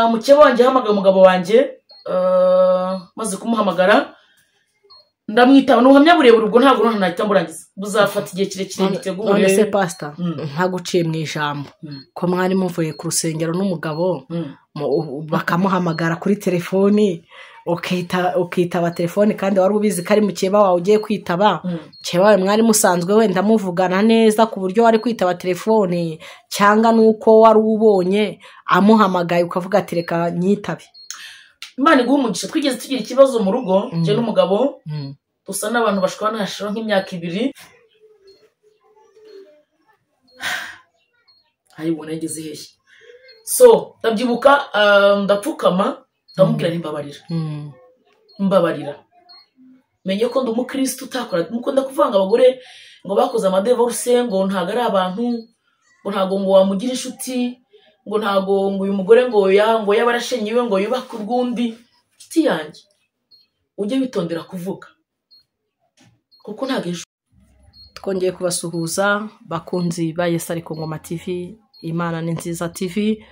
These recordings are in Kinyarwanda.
Mukeba wanjye ahamagaye umugabo wanjye, maze kumuhamagara ndamwitaba. Ni ubuhamya burebure, ubwo ntabwo nahita mburangiza, buzafata igihe kirekire bitegure. None se pastor, ntaguciye mu ijambo, ko mwari muvuye ku rusengero n'umugabo bakamuhamagara kuri telefoni, ukitaba telefoni kandi wari ubizi ko ari mukeba wawe ugiye kwitaba? Mukeba wawe mwari musanzwe wenda muvugana neza ku buryo wari kwitaba telefoni, cyangwa nuko wari ubonye amuhamagaye ukavuga ati reka nyitabe? Imana iguhe umugisha. Twigeze tugira ikibazo mu rugo, njye n'umugabo, dusa n'abantu bashwana hashira nk'imyaka 2. Ayibona yageze hehe? So ndabyibuka, ndapfukama ndamubwira ntimbabarira, mbabarira, menye ko ndi umukristo utakora. Mukunda kuvanga abagore ngo bakoze amadevorse, ngo ntago ari abantu, ngo ntago ngo wamugira inshuti, ngo ntago ngo uyu mugore ngo ya ngo yabarashenye iwe ngo yubake urwundi. Inshuti yanjye, ujye witondera kuvuga kuko ntago ejo. Twongeye kubasuhuza bakunzi ba Yesu ari ku Ngoma TV, Imana ni nziza TV.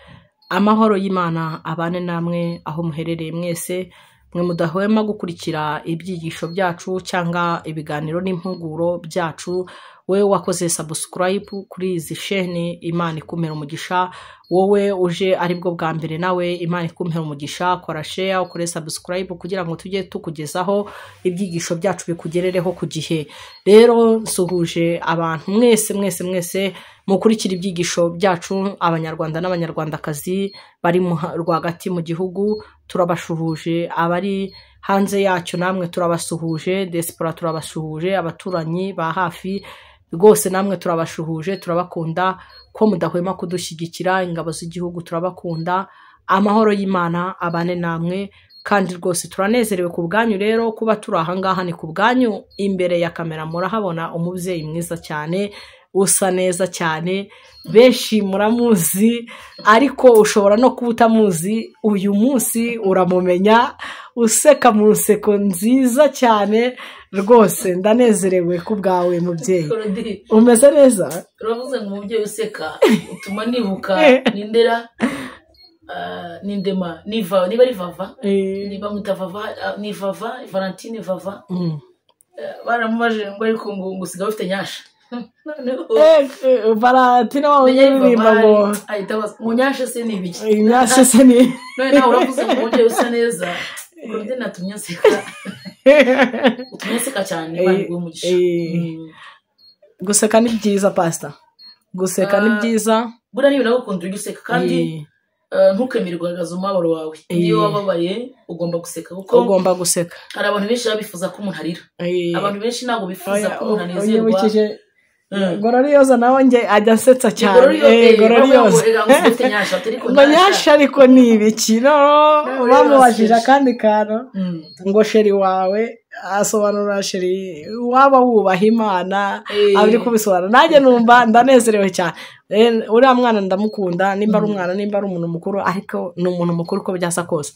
Amahoro y'Imana abane namwe aho muherereye mwese, mwe mudahwema gukurikira ibyigisho byacu cyangwa ibiganiro n'impuguro byacu. Wewe wakoze subscribe kuri izi sheni, Imana ikumpera umugisha. Wowe uje aribwo bwa mbere, nawe Imana ikumpera umugisha. Kora share, ukore subscribe kugira ngo tujye tukugezaho ibyigisho byacu bikugerereho ku gihe. Rero nsuhuje abantu mwese mwese mwese mukurikira ibyigisho byacu, abanyarwanda n'abanyarwandakazi bari rwagati mu gihugu turabashuhuje, abari hanze yacyo namwe turabasuhuje, diaspora turabasuhuje, abaturanyi ba hafi rwose namwe turabashuhuje, turabakunda ko mudahwema kudushyigikira. Ingabo z'igihugu turabakunda, amahoro y'Imana abane namwe, kandi rwose turanezerewe ku bwanyu. Rero kuba turi aha ngaha ni ku bwanyu. Imbere ya kamera murahabona umubyeyi mwiza cyane, usa neza cyane, benshi muramuzi, ariko ushobora no kuba utamuzi, uyu munsi uramumenya, useka mu nseko nziza cyane. Rwose ndanezerewe ku bwawe mubyeyi, umeze neza. Uravuze ngo umubyeyi useka utuma nibuka nindera nindema niva, niba ari Vava, niba mwita Vava, ni Vava Valentine Vava. Baramubaje ngo ariko ngo usigaye ufite nyasha. Valentine wawe uririmba ngo ngo nyasha se ni ibiki? Nyasha se ni none nawe uravuze ngo umubyeyi usa neza, Claudine natumye nseka, utumye nseka cyane. Imana iguhe umugisha. Guseka ni byiza pastor, guseka ni byiza. Buriya niba nagukunda ujye useka, kandi ntukemere kugaragaza umubabaro wawe. Niyo wababaye ugomba guseka, kuko ugomba guseka. Hari abantu benshi baba bifuza ko umuntu arira, abantu benshi ntabwo bifuza ko umuntu anezerwa. Gororiyoza nawe nge ajya asetsa cyane. Gororiyoza ngo nyasha ariko ni ibiki? Bamubajije akandi kantu ngo sheri wawe asobanura sheri waba wubaha Imana, ari kubisobanura. Nanjye numva ndanezerewe cyane. Uriya mwana ndamukunda, nimba ari umwana nimba ari umuntu mukuru, ariko ni umuntu mukuru uko byasa kose.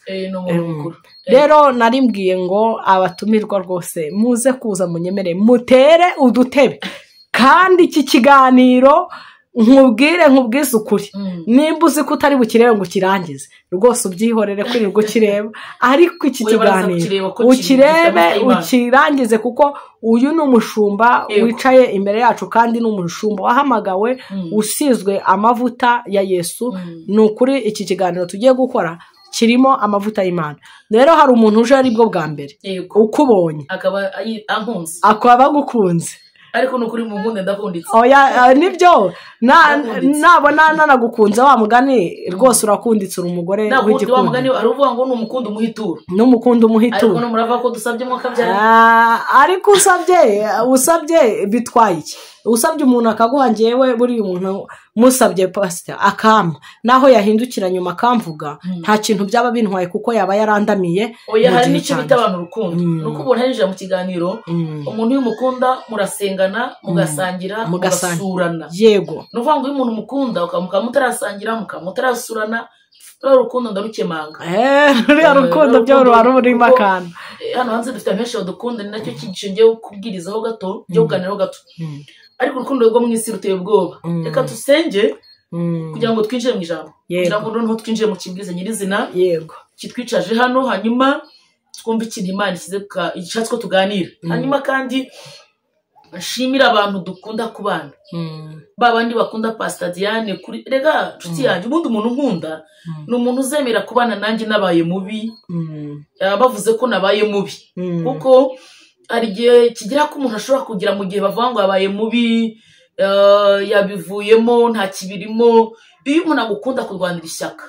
Rero narimbwiye ngo abatumirwa rwose muze kuza munyemere mutere udutebe, kandi iki kiganiro nkubwire nkubwize ukuri, nimba uzi ko utari bukirebe ngo ukirangize rwose ubyihorere kwirirwa ukireba, ariko iki kiganiro ukirebe ukirangize, kuko uyu ni umushumba wicaye imbere yacu, kandi ni umushumba wahamagawe usizwe amavuta ya Yesu. Ni ukuri iki kiganiro tugiye gukora kirimo amavuta y'Imana. Rero hari umuntu uje aribwo bwa mbere ukubonye akaba ankunze, akaba agukunze, ariko nukuri mu nkunde ndakunditse. Oya nibyo, nabona nanagukunze wa mugani rwose urakunditse, uri umugore w'igikundiro. Wa mugani aruvuga ngo n'umukunda umuhitura, n'umukunda umuhitura, ariko murava ko dusabye mwakabyara. Ariko usabye bitwaye iki? Usabye umuntu akaguha, ngewe buri umuntu musabye pastor akama, naho yahindukira nyuma akamvuga, nta kintu byaba bintwaye kuko yaba yarandamiye. Oya hari n'icyo bita abantu urukundo, nuko ubona yinjira mu kiganiro, umuntu iyo umukunda murasengana, mugasangira, mugasurana. Yego, nuvuga ngo iyo umuntu umukunda ukamukaba mutarasangira, mukaba mutarasurana, ruriya rukundo ndarukemanga. Ruriya rukundo byo ruba rurimo akantu. Hano hanze dufite benshi badukunda, ni nacyo cyigisho ngiye kubwirizaho gato, ngiye kuganiraho gato. Ariko urukundo rwo mu isi ruteye ubwoba. Reka dusenge Kugira ngo twinjire mu ijambo, kugira ngo noneho twinjire mu kibwize nyirizina yego kitwicaje hano, hanyuma twumve ikintu Imana ishatse ko tuganira. Hanyuma kandi nshimira abantu dukunda kubana, ba bandi bakunda Pastor Diane kuri rega nshuti yanjye. Ubundi umuntu nkunda ni umuntu uzemera kubana nanjye nabaye mubi, bavuze ko nabaye mubi, kuko hari igihe kigira ko umuntu ashobora kugira mu gihe bavuga ngo yabaye mubi, yabivuyemo nta kibirimo. Iyo umuntu agukunda kurwanira ishyaka,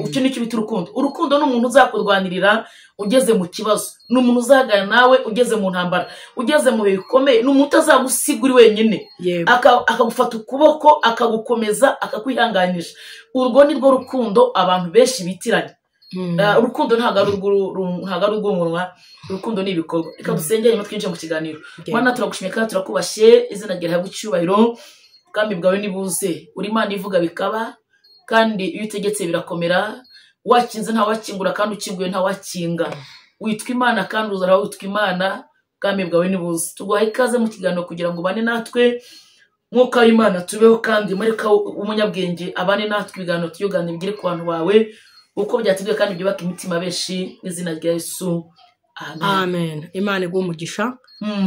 icyo nicyo bita urukundo. Urukundo ni umuntu uzakurwanirira ugeze mu kibazo, ni umuntu uzahagarara nawe ugeze mu ntambara, ugeze mu bihe bikomeye, ni umuntu utazagusiga uri wenyine, akagufata ukuboko, akagukomeza, akakwihanganisha. Urwo ni rwo rukundo abantu benshi bitiranya. Urukundo ntabwo ari urw'umunwa, urukundo ni ibikorwa. Reka dusengere nyuma twinjire mu kiganiro. Mana, turagushimiye kandi turakubashye, izina ryawe rihabwe icyubahiro, ubwami bwawe nibuze, uri Imana ivuga bikaba, kandi iyo utegetse birakomera. Wakinze nta wakingura, kandi ukinguye nta wakinga. Witwa Imana kandi uzahora witwa Imana, ubwami bwawe nibuze. Tuguhaye ikaze mu kiganiro kugira ngo ubane natwe, Mwuka w'Imana tubeho, kandi mareka umunyabwenge abane natwe, ibiganiro tuyoganire bigere ku bantu bawe uko byateguwe kandi byubaka imitima benshi, mu izina rya Yesu, amen. Amen. Imana iguhe umugisha.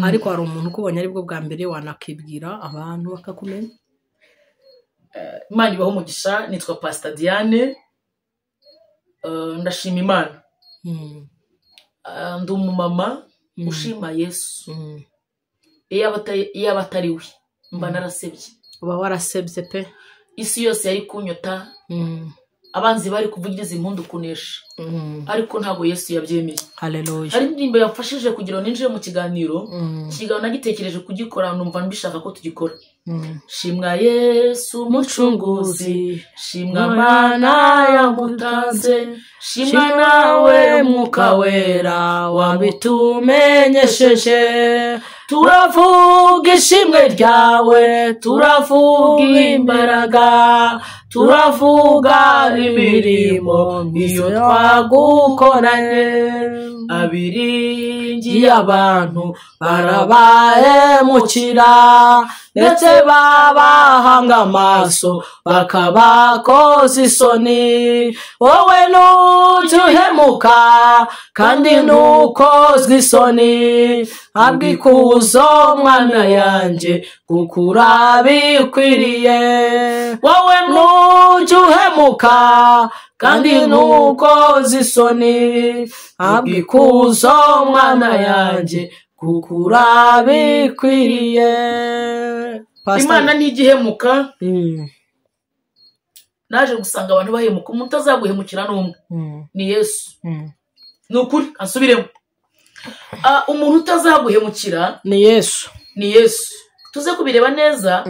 Ariko hari umuntu ukubonye aribwo bwa mbere, wanakibwira abantu bakakumenya. Imana ibahe umugisha. Nitwa Pastor Diane, ndashima Imana. Ndi umumama ushima Yesu. Iyo aba atari we mba narasebye. Uba warasebye pe. Isi yose yari kunyota, abanzi bari kuvugiriza impundu kunesha, ariko ntabwo Yesu yabyemeye. Haleluya. Hari indirimbo yamfashije kugira ngo ninjire mu kiganiro. Ikiganiro nagitekereje kugikora numva mbishaka ko tugikora. Shimwa Yesu mucunguzi, shimwa Mana yamutanze, shimwa nawe Mwuka Wera wabitumenyesheje. Turavuga ishimwe ryawe, turavuga imbaraga, turavuga imirimo iyo twagukoranye. Abiringiye abantu barabahemukira, ndetse babahanga amaso bakabakoza isoni. Wowe ntujya uhemuka kandi ntukozwe isoni, habwa ikuzo mwana yanjye kuko urabikwiriye. Wowe ntujya uhemuka kandi ntukozwe isoni, habwa ikuzo mwana yanjye kuko urabikwiriye. Imana ntigihemuka. Naje gusanga abantu bahemuka, umuntu utazaguhemukira n'umwe ni Yesu. Ni ukuri, asubiremo. Umuntu utazaguhemukira ni Yesu. Ni Yesu. Tuze kubireba neza.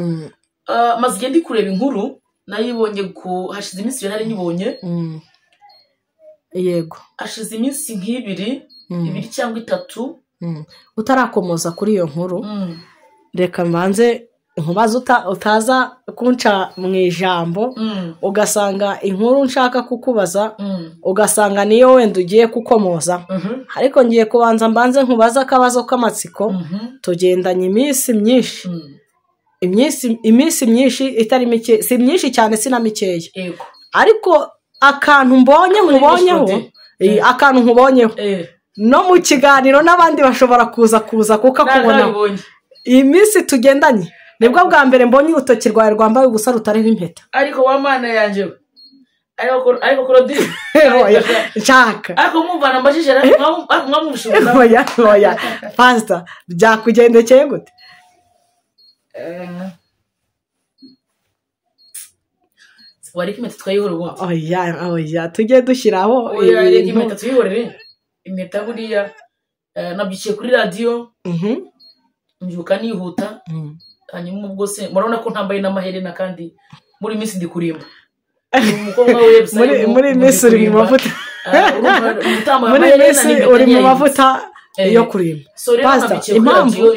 Maze igihe ndi kureba inkuru nayibonye ku hashize iminsi ibiri nari nyibonye. Yego. Hashize iminsi nk'ibiri, ibiri cyangwa itatu. Utarakomoza kuri iyo nkuru, reka mbanze nkubaze utaza kunca mu ijambo, ugasanga inkuru nshaka kukubaza, ugasanga niyo wenda ugiye kukomoza. Ariko ngiye kubanza mbanze nkubaza akabazo k'amatsiko. Tugendanye iminsi myinshi, iminsi myinshi itari mike, si myinshi cyane si na mikeya. Ariko akantu mbonye nkubonyeho, akantu nkubonyeho no mu kiganiro n'abandi bashobora kuza kuko akubona. Iyi minsi tugendanye nibwo bwa mbere mbonye urutoki rwawe rwambaye ubusa rutariho impeta. Ariko wa Mana yanjye, ariko Claudine nshaka ariko mumvana mbajije ariko mwamushobora. Oya oya Pastor, byakugendekeye gute? Wareka impeta twayihora ubundi. Oya oya tujye dushyiraho. Oya reka impeta tuyihorere. Impeta buriya nabyukiye kuri radiyo, mbyuka nihuta, hanyuma ubwo se murabona ko ntambaye n'amaherena, kandi muri minsi ndi kurimba. Muri minsi uri mu mavuta. Muri minsi uri mu mavuta yo kurimba. Pastor, impamvu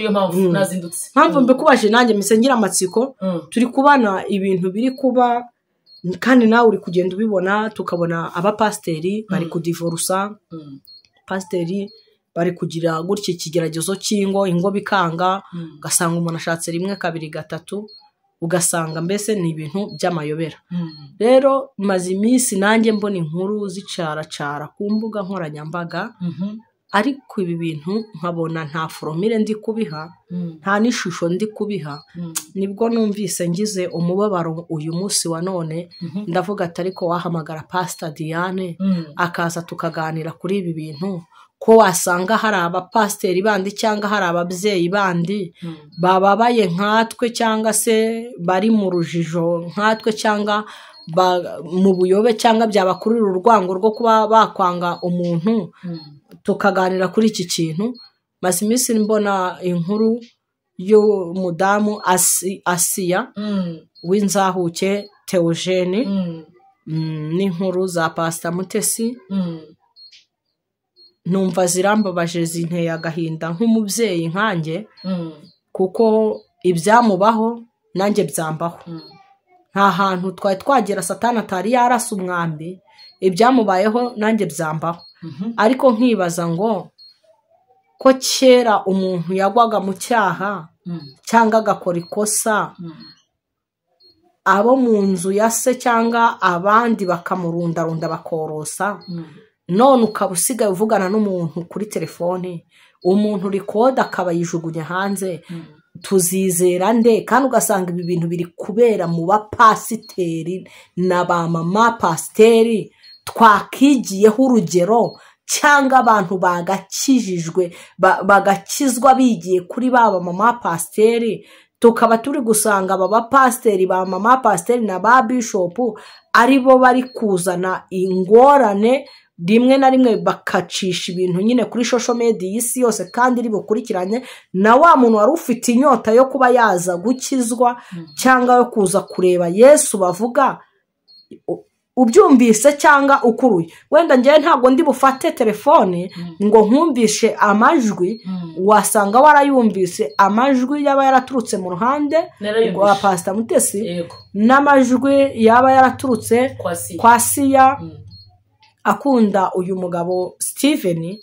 nazindutse, impamvu mbikubaje nanjye mise ngira amatsiko, turi kubana ibintu biri kuba kandi nawe uri kugenda ubibona, tukabona abapasiteri bari kudivorusa, pasiteri bari kugira gutya ikigeragezo cy'ingo, ingo bikanga, ugasanga umuntu ashatse rimwe kabiri gatatu, Ugasanga mbese ni ibintu by'amayobera. Rero maze iminsi nanjye mbona inkuru zicaracara ku mbuga nkoranyambaga, ariko ibi bintu nkabona nta foromire ndi kubiha, nta n'ishusho ndi kubiha. Nibwo numvise ngize umubabaro uyu munsi wa none, ndavuga ati ariko wahamagara Pastor Diane akaza tukaganira kuri ibi bintu, ko wasanga hari abapasiteri bandi cyangwa hari ababyeyi bandi bababaye nkatwe, cyangwa se bari mu rujijo nkatwe, cyangwa mu buyobe, cyangwa byabakurira urwango rwo kuba bakwanga umuntu, tukaganira kuri iki kintu. Maze iminsi mbona inkuru y'umudamu Asiya w'inzahuke Theogene, n'inkuru za Pastor Mutesi, numva zirambabaje, zinteye agahinda nk'umubyeyi nkanjye, kuko ibyamubaho nanjye byambaho. Nta hantu twari twagera Satani atari yarasa umwambi, ibyamubayeho nanjye byambaho. Ariko nkibaza ngo ko kera umuntu yagwaga mu cyaha cyangwa agakora ikosa, abo mu nzu ya se cyangwa abandi bakamurundarunda bakorosa, none ukaba usigaye uvugana n'umuntu kuri telefone, umuntu rikoda akaba yijugunya hanze, tuzizera nde? Kandi ugasanga ibi bintu biri kubera mu bapasiteri na ba mama pasiteri twakigiyeho urugero, cyangwa abantu bagakijijwe bagakizwa bigiye kuri ba mama pasiteri, tukaba turi gusanga aba bapasiteri ba mama pasiteri na ba bishopu aribo bari kuzana ingorane, rimwe na rimwe bakacisha ibintu nyine kuri social media y'isi yose, kandi iri bukurikiranye na wa muntu wari ufite inyota yo kuba yaza gukizwa cyangwa yo kuza kureba Yesu bavuga, ubyumvise cyangwa ukuruye. Wenda njyewe ntabwo ndi bufate telefone ngo nkumvishe amajwi, wasanga warayumvise amajwi yaba yaraturutse mu ruhande rwa Pastor Mutesi, n'amajwi yaba yaraturutse kwa Siya akunda uyu mugabo Steven.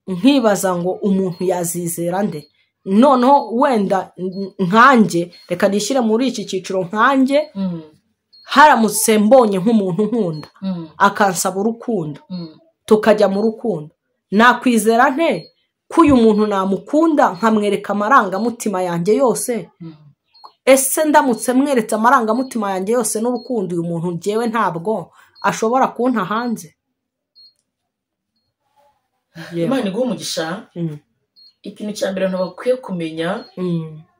Nkibaza ngo umuntu yazizera nde? Noneho wenda nkanjye, reka nishyire muri iki cyiciro nkanjye, haramutse mbonye nk'umuntu nkunda akansaba urukundo, tukajya mu rukundo, nakwizera nte ko uyu muntu namukunda nkamwereka amarangamutima yanjye yose? Ese ndamutse mweretse amarangamutima yanjye yose n'urukundo, uyu muntu njyewe ntabwo ashobora kunta hanze? Imana iguhe umugisha. Ikintu cya mbere abantu bakwiye kumenya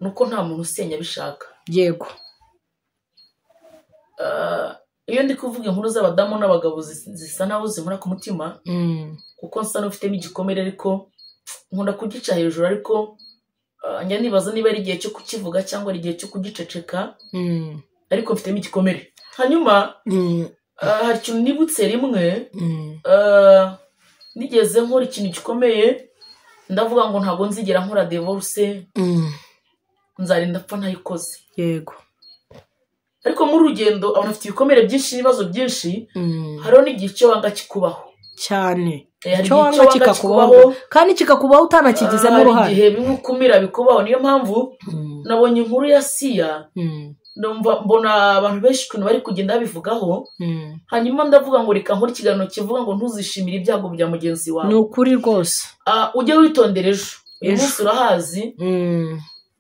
nuko nta muntu usenya abishaka. Yego. Iyo ndi kuvuga inkuru z'abadamu n'abagabo zisa naho zinkora ku mutima, kuko nsa n'ufitemo igikomere, ariko nkunda kugica hejuru, ariko njya nibaza niba ari igihe cyo kukivuga cyangwa ari igihe cyo kugiceceka, ariko mfitemo igikomere. Hanyuma hari ikintu nibutse rimwe, nigeze nkora ikintu gikomeye, ndavuga ngo ntabwo nzigera nkora divorce, nzarinda apfa ntayikoze. Yego. Ariko muri rugendo abantu bafite ibikomere byinshi n'ibibazo byinshi, hariho n'igihe cyo wanga kikubaho cyane, cyo wanga kikakubaho, kandi kikakubaho utanakigizemo uruhare. Igihe bimwe ukumira bikubaho. Niyo mpamvu nabonye inkuru ya Siya, mbona abantu benshi ukuntu bari kugenda babivugaho, hanyuma ndavuga ngo reka nkore ikiganiro kivuga ngo ntuzishimire ibyago bya mugenzi wawe. Ni ukuri rwose. Ujye witondera ejo, uyu munsi urahazi.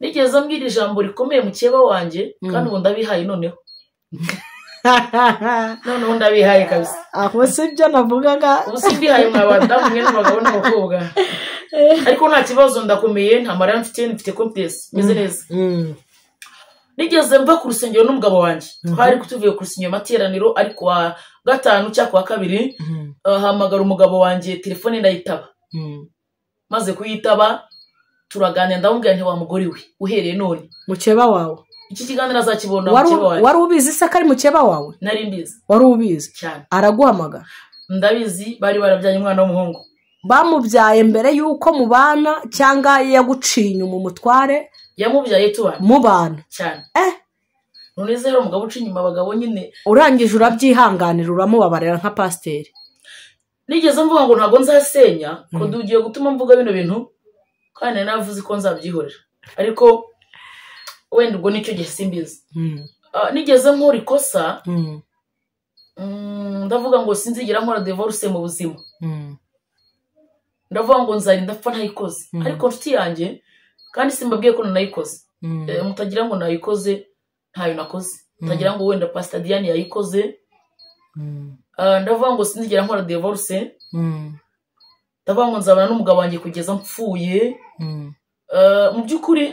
Nigeze mbwira ijambo rikomeye mukeba wanjye, kandi ubu ndabihaye noneho. Noneho ndabihaye kabisa. Aho si ibyo navugaga. Ubu simbihaye mwa badamu mwe n'abagabo n'abakobwa. Ariko nta kibazo, ndakomeye, nta marira mfite, mfite confidence, meze neza. Nigeze mva ku rusengero n'umugabo wanjye, twari tuvuye ku rusengero materaniro, ariko wa gatanu cyangwa kuwa kabiri, ahamagara umugabo wanjye, telefone ndayitaba. Maze kuyitaba turaganira, ndamubwira nti wa mugore we uhereye none mukeba wawe iki kiganiro azakibona. Mukeba wawe wari ubizi se ko ari mukeba wawe? Nari mbizi. Wari ubizi cyane. Araguhamagara? Ndabizi, bari barabyanye umwana w'umuhungu. Bamubyaye mbere yuko mubana cyangwa yaguciye inyuma umutware? Yamubyaye tubana. Mubana cyane. None se hari umugabo uca inyuma abagabo nyine? Urangije urabyihanganira, uramubabarira nka pasiteri. Nigeze mvuga ngo ntabwo nzasenya, ko dugiye gutuma mvuga bino bintu, kandi navuze ko nzabyihorera. Ariko Wenda ubwo nicyo gihe simbizi. Nigeze nkora ikosa, ndavuga ngo sinzigera nkora divorce mu buzima. Ndavuga ngo nzarinda ndapfa ntayikoze. Ariko nshuti yanjye, kandi simbabwiye ko nayikoze. Mutagira ngo nayikoze, ntayo nakoze. Mutagira ngo wenda Pastor Diane yayikoze. Ndavuga ngo sinzigera nkora divorce. Ndavuga ngo nzabana n'umugabo wanjye kugeza mpfuye. Mu by'ukuri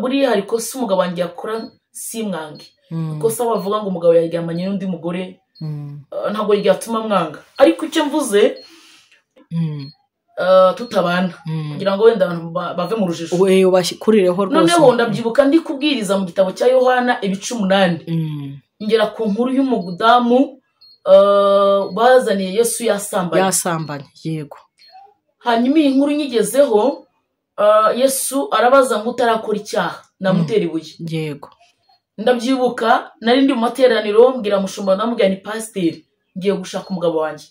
buriya hari ikosa umugabo wanjye yakora simwange. Ikosa bavuga ngo umugabo yaryamanye n'undi mugore, ntabwo ryatuma mwanga. Ariko icyo mvuze, tutabana, kugira ngo wenda abantu bave mu rujijo. Ubakurireho rwose. Noneho ndabyibuka ndi kubwiriza mu gitabo cya Yohana ibice 8. Ngera ku nkuru y'umudamu bazaniye Yesu yasambanye. Yasambanye, yego. Hanyuma iyi nkuru nyigezeho, Yesu arabaza ngo utarakora icyaha namutera ibuye. Yego. Ndabyibuka nari ndi mu materaniro, mbwira mushumba, ndamubwira ni pasiteri, ngiye gushaka umugabo wanjye.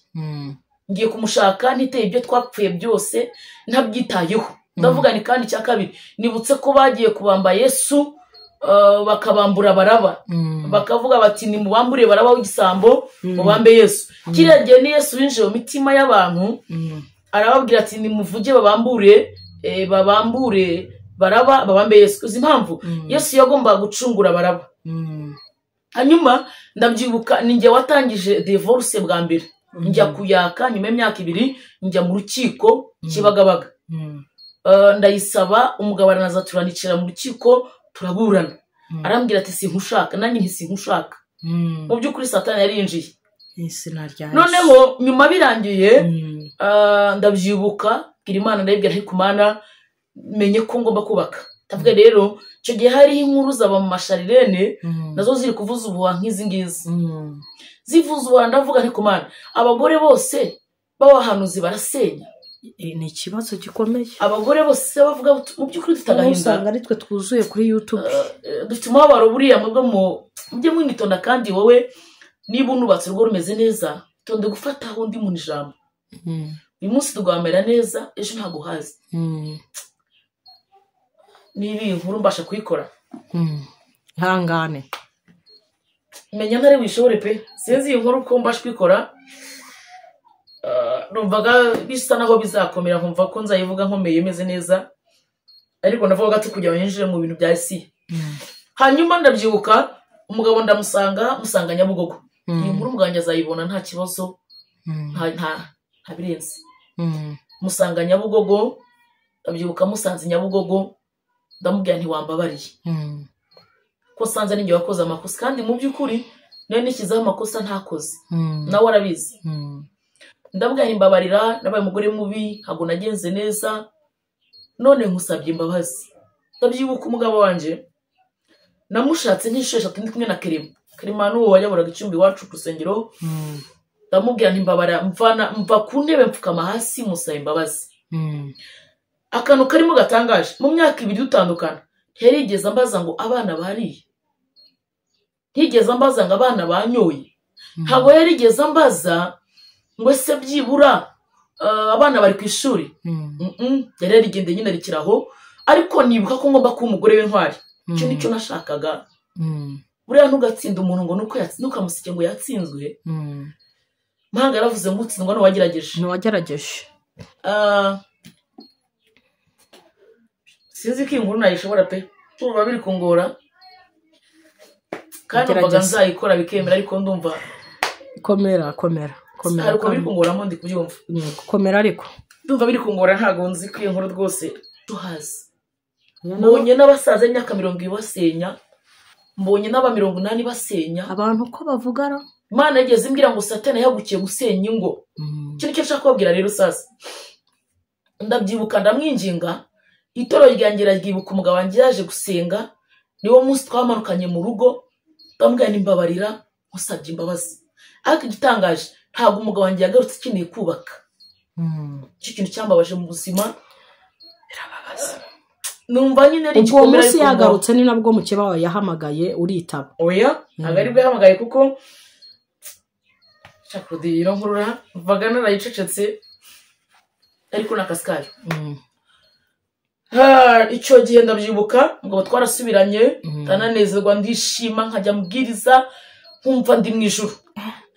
Ngiye kumushaka ntiteye ibyo twapfuye byose ntabyitayeho. Ndavuga ni kandi cya kabiri, nibutse ko bagiye kubamba Yesu, bakabambura Baraba. Bakavuga bati ni mubambure Baraba w'igisambo, mubambe Yesu. Kiriya gihe ni Yesu winjiye mu mitima y'abantu, arababwira ati nimuvuge babambure, babambure Baraba, babambe Yesu. Uzi impamvu? Yesu yagombaga gucungura Baraba. Hanyuma ndabyibuka ni njye watangije divorce bwa mbere. Njya kuyaka nyuma y'imyaka 2, njya mu rukiko Kibagabaga. Ndayisaba, umugabo aranaza turanicira mu rukiko turaburana. Arambwira ati sinkushaka, nanjye nti sinkushaka. Mu by'ukuri Satani yari yinjiye. Noneho nyuma birangiye, ndabyibuka bwira Imana, ndayibwira nti Mana menye ko ngomba kubaka. Ndavuga rero icyo gihe hari inkuru zaba mu masharirene, nazo ziri kuvuza ubuha nk'izi ngizi. Zivuza ubuha, ndavuga nti Mana, abagore bose b'abahanuzi barasenya. Ni ikibazo gikomeye. Abagore bose bavuga mu by'ukuri dufite agahinda. Usanga ari twe twuzuye kuri YouTube. Dufite umubabaro buriya mwebwe mujye mwinitonda, kandi wowe niba unubatse urugo rumeze neza, tonde gufataho undi muntu ijambo. Uyu munsi tugwamera neza, ejo ntabwo uhazi. Niba iyi nkuru mbasha kuyikora. Ihangane. Menya ntari wishobore pe. Sinzi iyi nkuru ko mbasha kuyikora. Numvaga bisa naho bizakomera, nkumva ko nzayivuga nkomeye meze neza. Ariko ndavuga gato kugira ngo ninjire mu bintu bya isi. Hanyuma ndabyibuka umugabo ndamusanga, musanga Nyabugogo. Iyi nkuru umugabo azayibona nta kibazo, nta birenze. Musanga Nyabugogo, ndabyibuka musanze Nyabugogo, ndamubwira nti wambabariye. Ko sanze ninjye wakoze amakosa, kandi mu by'ukuri nari nishyizeho amakosa ntakoze. Nawe arabizi. Ndabwira nti mbabarira, nabaye umugore mubi, ntabwo nagenze neza, none nkusabye imbabazi. Ndabyibuka umugabo wanjye namushatse nk'inshuro 3 ndi kumwe na Kerema. Kerema n'uwo wayoboraga icyumba iwacu ku rusengero. Ndamubwira nti mbabarira, mva ku ntebe mfukama hasi musaba imbabazi. Akantu karimo gatangaje, mu myaka 2 dutandukana, ntiyarigeze ambaza ngo abana bariye. Ntigeze ambaza ngo abana banyoye. Ntabwo yarigeze ambaza ngo ese byibura abana bari ku ishuri. Yari yarigende nyine arikiraho, ariko nibuka ko ngomba kuba umugore w'intwari. Icyo nicyo nashakaga. Buriya ntugatsinda umuntu ngo nuko ntukamusike ngo yatsinzwe. Mpanga yaravuze ngo utsindwa n'uwagerageje. N'uwagerageje. Sinzi ko iyi nkuru nayishobora pe. Ndumva biri kungora. Kandi numvaga nzayikora bikemera, ariko ndumva komera komera komera. Ariko biri kungoramo ndi kubyumva. Komera ariko. Ndumva biri kungora, ntago nzi ko iyi nkuru rwose tuhazi. Mbonye n'abasaza imyaka 70 basenya, mbonye n'aba 80 basenya. Abantu ko bavugara. Imana yageze imbwira ngo Satani yahagukiye gusenya ingo. Icyo nicyo nshaka kubabwira rero sasa. Ndabyibuka ndamwinginga, itorero ryanjye ryibuka umugabo wanjye yaje gusenga, niwo munsi twamanukanye mu rugo, ndamubwira nti mbabarira, nkusabye imbabazi. Ariko igitangaje, ntabwo umugabo wanjye yagarutse akeneye kubaka. Icyo kintu cyambabaje mu buzima, birababaza. Numva nyine ari igikomere. Ubwo munsi yagarutse ni nabwo mukeba wawe yahamagaye uritaba. Oya, ntabwo ari bwo yahamagaye kuko shakudira nkurura mvaga narayicecetse, ariko nakazi kayo. Icyo gihe ndabyibuka ngo twarasubiranye, ndananezerwa, ndishima, nkajya mbwiriza nkumva ndi mu ijuru.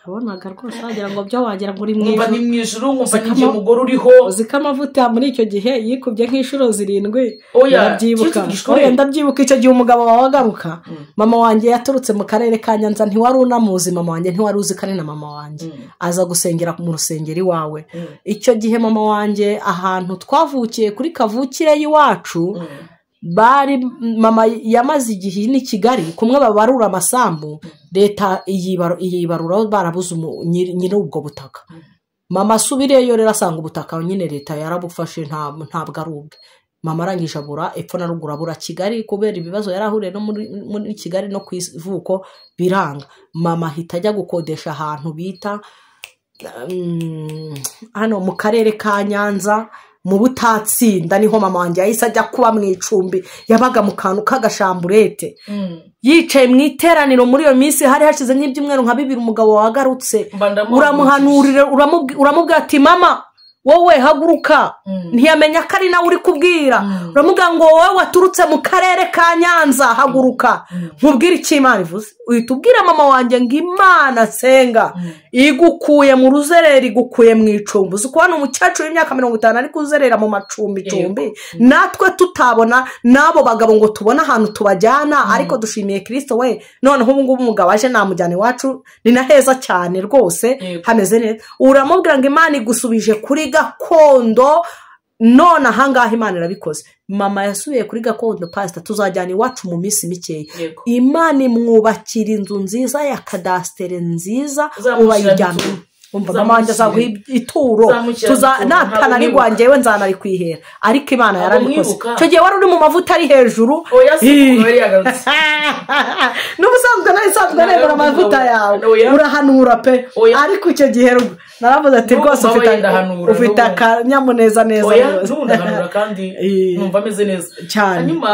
Nabonaga rwose wagira ngo byo wagira ngo uri mu ijuru, nkumva ndi mu ijuru, nkumva n'igihe umugore uriho. Uzi ko amavuta muri icyo gihe yikubye nk'inshuro 7. Ndabyibuka, ndabyibuka icyo gihe umugabo wawe agaruka, mama wanjye yaturutse mu karere ka Nyanza, ntiwari unamuzi mama wanjye, ntiwari uzi ko ari na mama wanjye, aza gusengera mu rusengero iwawe. Icyo gihe mama wanjye ahantu twavukiye kuri kavukire y'iwacu, bari mama yamaze igihe ni Kigali kumwe babarura amasambu, leta iyibarura barabuze nyiri ubwo butaka. Mama asubireyo rero asanga ubutaka nyine leta yarabufashe, ntabwo ari ubwe. Mama arangije abura epfo na ruguru, abura Kigali kubera ibibazo yari ahuriye no muri Kigali no ku ivuko biranga. Mama ahita ajya gukodesha ahantu bita hano mu karere ka Nyanza mu Butatsinda, niho mama wanjye yahise ajya kuba mu icumbi, yabaga mu kantu k'agashamburete, yicaye mu iteraniro. Muri iyo minsi hari hashize nk'ibyumweru nka 2 umugabo wagarutse, uramuhanurira, uramubwira ati mama wowe haguruka, ntiyamenya ko ari nawe uri kubwira, uramubwira ngo wowe waturutse mu karere ka Nyanza haguruka, nkubwire icyo Imana ivuze. Uhita ubwira mama wanjye ngo Imana nsenga igukuye mu ruzerera, igukuye mu icumbi. Uzi kubona umukecuru w'imyaka 50 ari kuzerera mu macumbi icumbi, natwe tutabona n'abo bagabo ngo tubone ahantu tubajyana, ariko dushimiye Kristo we. Noneho ubu ngubu umugabo aje namujyana iwacu, ni na heza cyane rwose, hameze neza. Uramubwira ngo Imana igusubije kuri gakondo, none ahangaha Imana irabikoze. Mama yasubiye kuri gakondo, pastor, tuzajyana iwacu mu minsi mikeya. Imana imwubakira inzu nziza ya kadastere nziza, ubayijyana. Umva mama wanjye azaguha ituro, natananirwa njyewe nzanarikwihera, ariko Imana yarabikoze. Icyo gihe wari uri mu mavuta ari hejuru. N'ubusanzwe nari nemera amavuta yawe, urahanura pe, ariko icyo gihe naravuze ati rwose ufite akanyamuneza neza. Ndahanura kandi numva ameze neza cyane. Hanyuma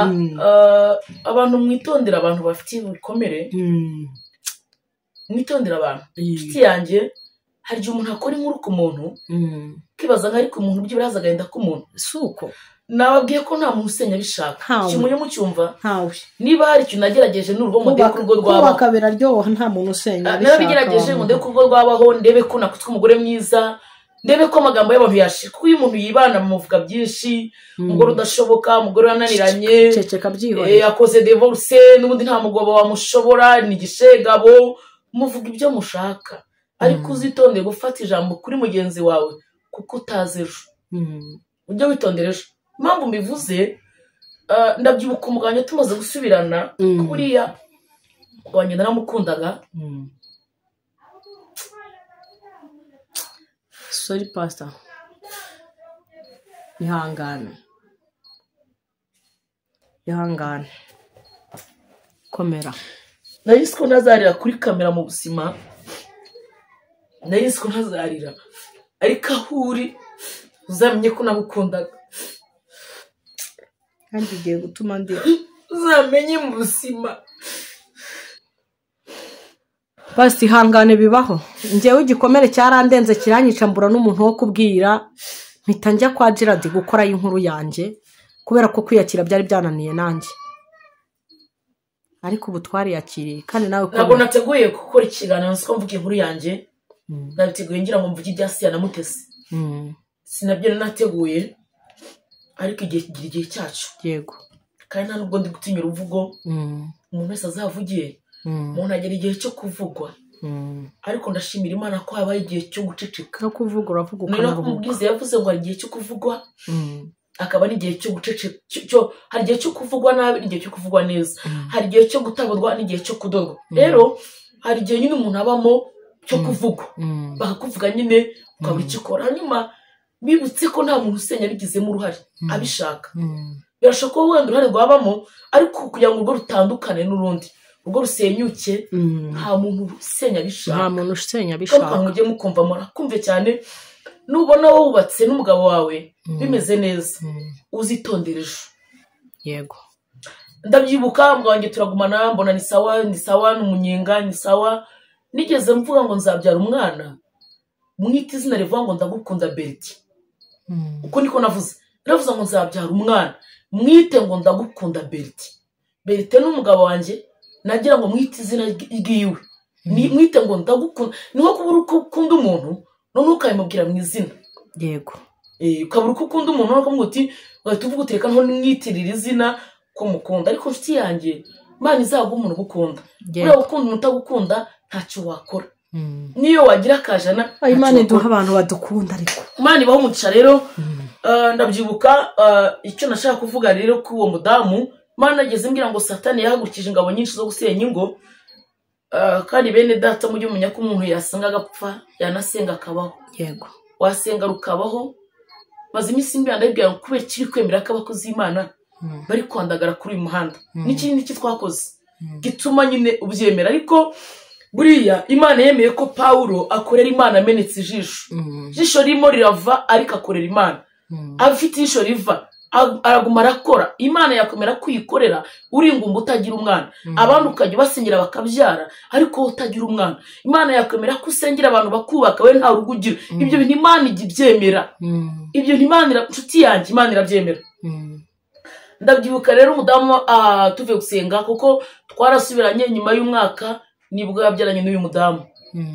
abantu mwitondera, abantu bafite ibikomere, mwitondera abantu. Inshuti yanjye, hari igihe umuntu akora inkuru ku muntu ukibaza ngo ariko umuntu byibura agahinda k'umuntu, si uko. Nababwiye ko nta muntu usenya abishaka, kimwe mucyumva. Niba hari ikintu nagerageje n'urugo ngo ndebe ko urugo rwabaho, kubaka biraryoha, nta muntu usenya abishaka. Narabigerageje ngo ndebe ko urugo rwabaho, ndebe ko nakutwa umugore mwiza, ndebe ko amagambo y'abantu yashira, kuko iyo umuntu yibana muvuga byinshi, umugore udashoboka, umugore wananiranye, ceceka byihoreye, yakoze divorce, n'ubundi nta mugabo wamushobora, ni igishegabo, muvuga ibyo mushaka. Ariko uzitondere gufata ijambo kuri mugenzi wawe kuko utazi ejo. Ujye witondera ejo. Impamvu mbivuze, ndabyibuka umugabo tumaze gusubirana, kuriya wanjye naramukundaga. Sorry pastor, ihangane, ihangane, komera. Nari nzi ko ntazarira kuri kamera mu buzima, nari nzi ko ntazarira, ariko aho uri uzamenye ko nagukundaga, kandi ugiye gutuma ndira. Uzamenye mu buzima. Basi ihangane, bibaho. Njyewe igikomere cyarandenze kiranyica, mbura n'umuntu wo kubwira, mpita njya kwa Gerard gukora inkuru yanjye, kubera ko kwiyakira byari byananiye nanjye, ariko ubu twariyakiriye. Kandi nawe ntabwo nateguye gukora ikiganiro nzi ko mvuga inkuru yanjye, nabiteguye ngira ngo mvuge ibya Siya na Mutesi, sinabyo nateguye, ariko igihe kigira igihe cyacu. Yego. Kandi nta nubwo ndi gutinya uruvugo, umuntu wese azavugiye, umuntu agera igihe cyo kuvugwa, ariko ndashimira Imana ko habaye igihe cyo guceceka. No kuvuga uravuga ukanaruhuka. Umubwiza yavuze ngo hari igihe cyo kuvugwa, akaba n'igihe cyo guceceka, hari igihe cyo kuvugwa nabi n'igihe cyo kuvugwa neza, hari igihe cyo gutaburwa n'igihe cyo kudorwa. Rero hari igihe nyine umuntu abamo cyo kuvugwa, bakakuvuga nyine ukabura icyo ukora. Hanyuma bibutse ko nta muntu usenya abigizemo uruhare abishaka. Birashoboka ko wenda uruhare rwabamo, ariko kugira ngo urwo rutandukane n'urundi, urwo rusenyuke, nta muntu usenya abishaka. Nta muntu usenya abishaka. Mujye mukumva, murakumve cyane. Nubona wubatse n'umugabo wawe bimeze neza, uzitondere ejo. Yego. Ndabyibuka umugabo wanjye turagumana, mbona ni sawa, ni sawa, ni umunyenga, ni sawa. Nigeze mvuga ngo nzabyara umwana, mwita izina rivuga ngo ndagukunda Berti. Uko niko navuze. Naravuze ngo nzabyara umwana mwite ngo ndagukunda Berite. Berite n'umugabo wanjye nagira ngo mwite izina ryiwe, mwite ngo ndagukunda. Ni nko kubura uko ukunda umuntu noneho ukabimubwira mu izina. Yego. Ukabura uko ukunda umuntu noneho ukamubwira uti, ugahita uvuga uti reka noneho mwitirire izina ko mukunda. Ariko inshuti yanjye, Imana izaguha umuntu ugukunda. Buriya gukunda umuntu utagukunda ntacyo wakora. Niyo wagira akajana, Imana iduha abantu badukunda. Ariko Imana ibaho umugisha rero. Ndabyibuka icyo nashaka kuvuga rero kuri uwo mudamu, Imana ageze imbwira ngo Satani yahagurukije ingabo nyinshi zo gusenya ingo. Kandi bene data mujye mumenya ko umuntu yasenga agapfa, yanasenga akabaho. Yego. Wasenga rukabaho. Maze iminsi mbira ndabibwira ngo kubera ikiri kwemera ko abakozi b'Imana bari kwandagara kuri uyu muhanda. N'ikindi n'iki twakoze gituma nyine ubyemera. Ariko buriya Imana yemeye ko Pawulo akorera Imana amenetse ijisho. Ijisho ririmo rirava ariko akorera Imana. Afite ijisho riva araguma arakora. Imana yakomera kwikorera uri ingumba utagira umwana. Abandi ukajya ubasengera bakabyara ariko wowe utagira umwana. Imana yakomera ko usengera abantu bakubaka we nta rugo ugira. Ibyo bintu Imana ijya ibyemera. Ibyo bintu Imana, inshuti yanjye, Imana irabyemera. Ndabyibuka rero umudamu tuvuye gusenga, kuko twarasubiranye nyuma y'umwaka nibwo yabyaranye n'uyu mudamu.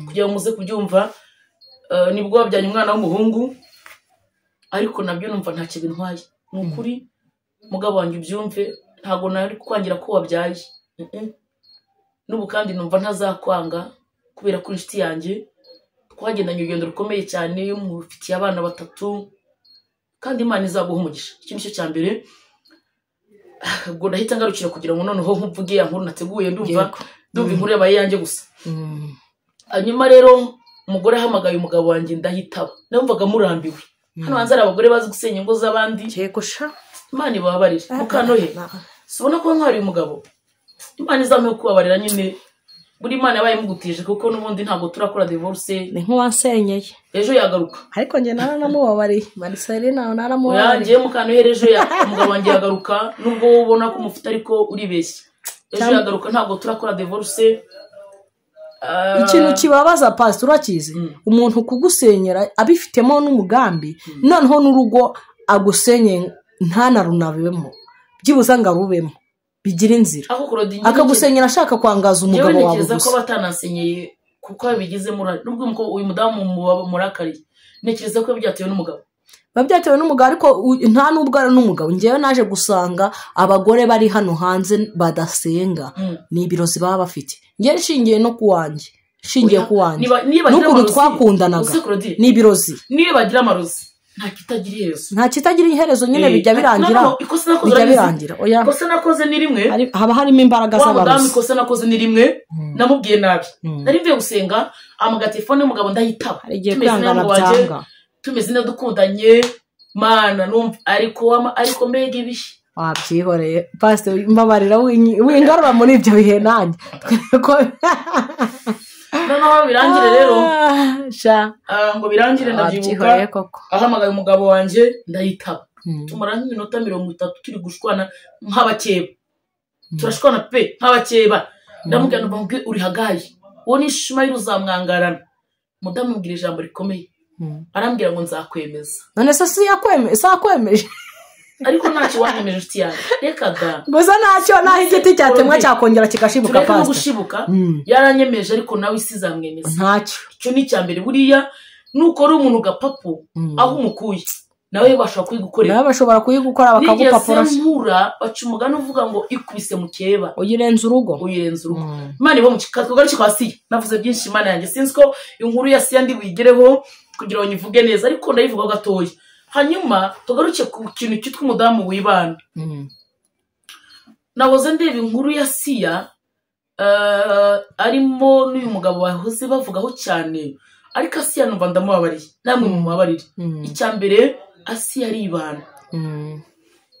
Kugira ngo muze kubyumva, nibwo yabyaranye umwana w'umuhungu, ariko nabyo numva ntacyo bintwaye. Ni ukuri mugabo wanjye ubyumve, ntago nari kwangira ko wabyaye. N'ubu kandi numva ntazakwanga kubera ko inshuti yanjye twagendanye urugendo rukomeye cyane, mufitiye abana 3, kandi Imana izaguha umugisha. Iki nicyo cya mbere. Ubwo ndahita ngarukira kugira ngo noneho nkuvuge ya nkuru nateguye, ndumva inkuru yabaye yanjye gusa. Hanyuma rero umugore ahamagaye umugabo wanjye ndahitaba, numvaga murambiwe. Hano hanze hari abagore bazi gusenya ingo z'abandi. Yego sha. Imana ibabarire. Mukanohe, subona ko ntwari umugabo. Imana izamuhe kubabarira nyine. Buri Imana yabaye imugutije, kuko n'ubundi ntabwo turakora divorce. Ni nk'uwansenyeye. Ejo yagaruka. Ariko njye naranamubabariye. Marcelina naramubabariye. Ngiye Mukanohe ejo umugabo wanjye yagaruka, nubwo wowe ubona ko umufite ariko uribeshya. Ejo yagaruka, ntabwo turakora divorce. Ikintu kibabaza pastor urakizi, umuntu kugusenyera abifitemo n'umugambi, noneho n'urugo agusenye ntanarunabemo, byibuza ngo arubemo, bigira inzira. Akagusenyera ashaka kwangaza umugabo wawe gusa. Ntekereza ko batanasenyeye kuko babigizemo uruhare. Nubwo uyu mudamu murakariye, ntekereza ko byatewe n'umugabo. Babyatewe n'umugabo, ariko nta nubwo ari n'umugabo. Njyewe naje gusanga abagore bari hano hanze badasenga ni ibirozi baba bafite. Njye nshingiye no kuwanjye, nshingiye kuwanjye n'ukuntu twakundanaga ni ibirozi. Niba bagira amarozi nta kitagira iherezo, nta kitagira iherezo nyine, bijya birangira, bijya birangira. Oya, ikosa nakoze ni rimwe, haba harimo imbaraga z'abarozi. Ikosa nakoze ni rimwe, namubwiye nabi. Nari mvuye gusenga, amuga telefone y'umugabo ndayitaba. Tumeze neza dukundanye, Mana numva ariko mbega ibihe. Wabyihoreye pastor, mbabarira wingarura muri ibyo bihe nanjye. Noneho birangire rero ngo birangire, ndabyibuka ahamagaye umugabo wanjye ndayitaba. Tumara nk'iminota 30 turi gushwana nk'abakeba. Turashwana pe nk'abakeba. Ndamubwira ngo uri hagaye, uwo ni Ishimayeli uzamwangarana. Mudamu mbwira ijambo rikomeye, arambwira ngo nzakwemeza. None se si yakwemeje? Ariko ntacyo wanyemeje inshuti yanjye. Reka da. Gusa ntacyo, naho igiti cyatemwa cyakongera kigashibuka pastor. Gushibuka yaranyemeje, ariko nawe isi izamwemeza. Ntacyo. Icyo ni icya mbere. Buriya nukora umuntu gapapu aho umukuye nawe bashobora kuyigukorera. Nawe bashobora kuyigukora bakagupapura. Nigeze mpura baca umugani uvuga ngo ikubise mukeba uyirenza urugo. Uyirenza urugo. Imana ibo mu katugaruke kwa Siya. Navuze byinshi Imana yanjye, sinzi ko inkuru ya Siya ndi buyigereho kugira ngo nyivuge neza, ariko ndayivuga gatoya. Hanyuma tugaruke ku kintu cyitwa umudamu wibana. Nahoze ndeba inkuru ya Siya, arimo n'uyu mugabo bahoze bavugaho cyane, ariko Asiya numva ndamubabariye, namwe mumubabarire. Icya mbere, Asiya aribana.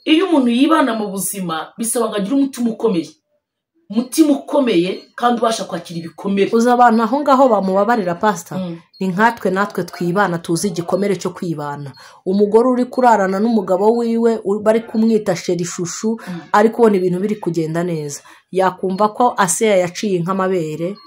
Iyo umuntu yibana mu buzima bisaba ngo agire umutima ukomeye, umutima ukomeye kandi ubasha kwakira ibikomere. Uza abantu aho ngaho bamubabarira pastor, ni nkatwe natwe twibana, tuzi igikomere cyo kwibana. Umugore uri kurarana n'umugabo wiwe bari kumwita sheri shushu, ari kubona ibintu biri kugenda neza, yakumva ko Asiya yaciye nk'amabere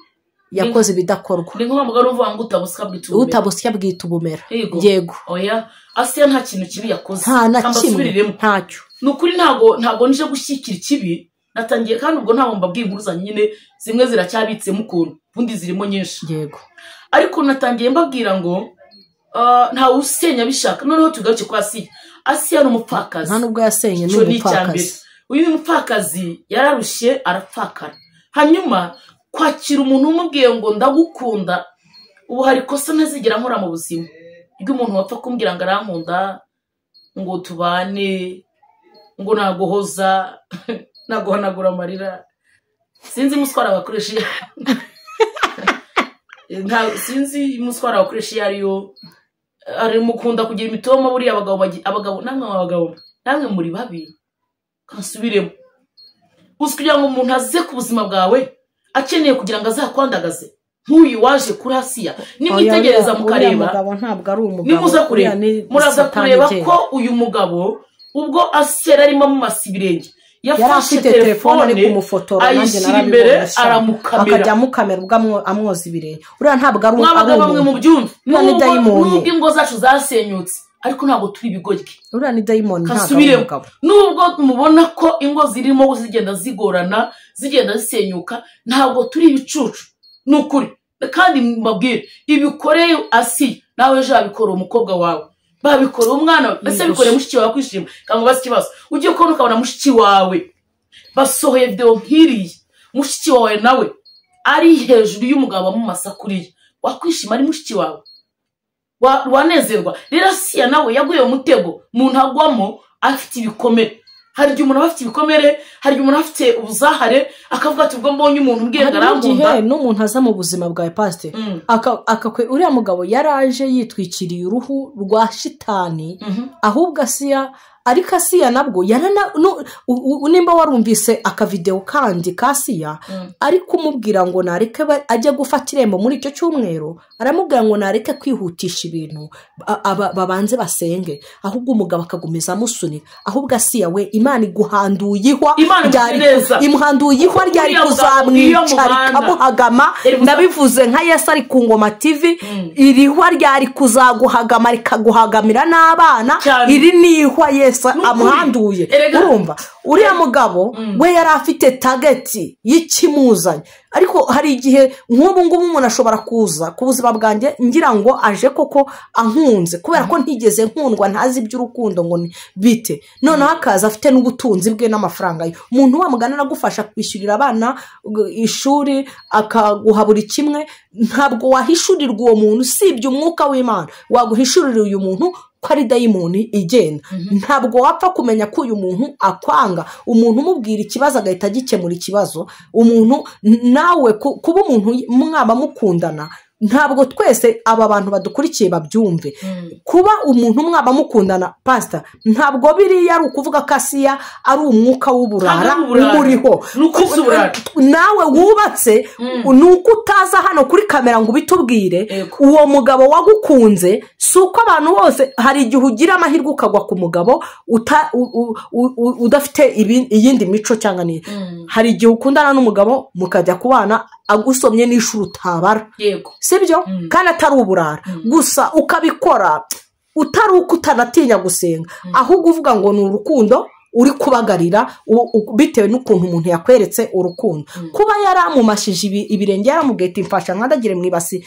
Yakoze ibidakorwa. Ni nko mugabo uvuga ngo utabusya bwita ubumera. Yego. Oya, Asiya nta kintu kibi yakoze. Nta na kimwe, ntacyo. Ni ukuri ntabwo nje gushyikira ikibi natangiye, kandi ubwo ntabwo mbabwiye inkuru zanjye nyine zimwe ziracyabitsemo ukuntu, ubundi zirimo nyinshi. Yego. Ariko natangiye mbabwira ngo ntawe usenya abishaka. Noneho tugaruke kwa Asiya. Asiya ni umupfakazi. Nta nubwo yasenye, ni umupfakazi. Uyu mupfakazi yararushye arapfakara. Hanyuma kwakira umuntu umubwiye ngo ndagukunda, ubu hari ikosa ntazigera nkora mu buzima ry'umuntu wapfa kumbwira ngo arankunda, ngo tubane, ngo naguhoza, naguhanagura amarira. Sinzi umuswara bakoresha, sinzi umuswara bakoresha iyo ariyo. Ari mukunda kugira imitoma buriya abagabo namwe abagabo namwe muri babi kansubiremo. Uzi kugira ngo umuntu aze ku buzima bwawe akeneye kugira ngo azakwandagaze nk'uyu waje kuri Asiya. Nimwitegereza mukareba, nimuza kureba muraza kureba ko uyu mugabo ubwo Asiya arimo mu masibirenge yafashe telefone kumufotora, ayishyira imbere aramukamera, akajya amukamera ubwo amwoza ibirenge. Uriya ntabwo ari umugabo mu byumve, nubwo ingo zacu zasenyutse ariko ntabwo turi ibigoryi. Uriya ni dayimoni, ntabwo ari umugabo. Nubwo mubona ko ingo zirimo zigenda zigorana, zigenda zisenyuka, ntabwo turi ibicucu, ni ukuri. Kandi mbabwire, ibikoreye Asiya nawe ejo wabikora umukobwa wawe, babikora umwana wawe, ese bikoreye mushiki wawe kwishima cyangwa ubaze ikibazo. Ugiye kubona ukabona mushiki wawe basohoye video nk'iriya, mushiki wawe nawe ari hejuru y'umugabo amumasa kuriya, wakwishima ari mushiki wawe, wanezerwa? Rero Asiya nawe yaguye mu mutego umuntu agwamo afite ibikomere. Hari igihe umuntu aba afite ibikomere, hari igihe umuntu afite ubuzahare, akavuga ati ubwo mbonye umuntu umbwiye ngo arankunda. Hari n'umuntu aza mu buzima bwawe pasite, uriya mugabo yaraje yitwikiriye uruhu rwa shitani, ahubwo Asiya, ariko Asiya nabwo nimba warumvise akavideo kandi ka Asiya ari kumubwira ngo nareke ajye gufata irembo muri icyo cyumweru, aramubwira ngo nareke kwihutisha ibintu, babanze basenge, ahubwo umugabo akagumiza amusunika. Ahubwo Asiya we Imana iguhanduye ihwa, imuhanduye ihwa ryari kuzamwica rikamuhagama. Ndabivuze nka Yesu ari ku Ngoma TV, iri hwa ryari kuzaguhagama rikaguhagamira n'abana, iri ni ihwa Yesu amuhanduye. Urumva uriya mugabo we yari afite tageti y'ikimuzanye. Ariko hari igihe nk'ubu ngubu umuntu ashobora kuza ku buzima bwanjye ngira ngo aje koko ankunze, kubera ko ntigeze nkundwa, ntazi iby'urukundo ngo bite, noneho akaza afite n'ubutunzi bwe n'amafaranga ye. Umuntu wamugana anagufasha kwishyurira abana ishuri, akaguha buri kimwe, ntabwo wahishurirwa uwo muntu usibye umwuka w'Imana waguhishurira uyu muntu ko ari dayimoni igenda. Ntabwo wapfa kumenya ko uyu muntu akwanga. Umuntu umubwira ikibazo agahita agikemura ikibazo. Umuntu nawe kuba umuntu mwaba mukundana, ntabwo twese aba bantu badukurikiye babyumve. Kuba umuntu mwaba mukundana pastor, ntabwo biriya ari ukuvuga ko Asiya ari umwuka w'uburara umuriho. Nawe wubatse nuko utaza hano kuri kamera ngo ubitubwire. Uwo mugabo wagukunze, si uko abantu bose, hari igihe ugira amahirwe ukagwa ku mugabo udafite iyindi mico cyangwa ni. Hari igihe ukundana n'umugabo mukajya kubana agusomye n'ishuri utabara. Yego. Sibyo? Kandi atari uburara. Gusa ukabikora utari uko utanatinya gusenga, ahubwo uvuga ngo ni urukundo uri kubagarira bitewe n'ukuntu umuntu yakweretse urukundo. Kuba yaramumashije ibirenge, yaramubwiye ati mfasha nkandagire mu ibasi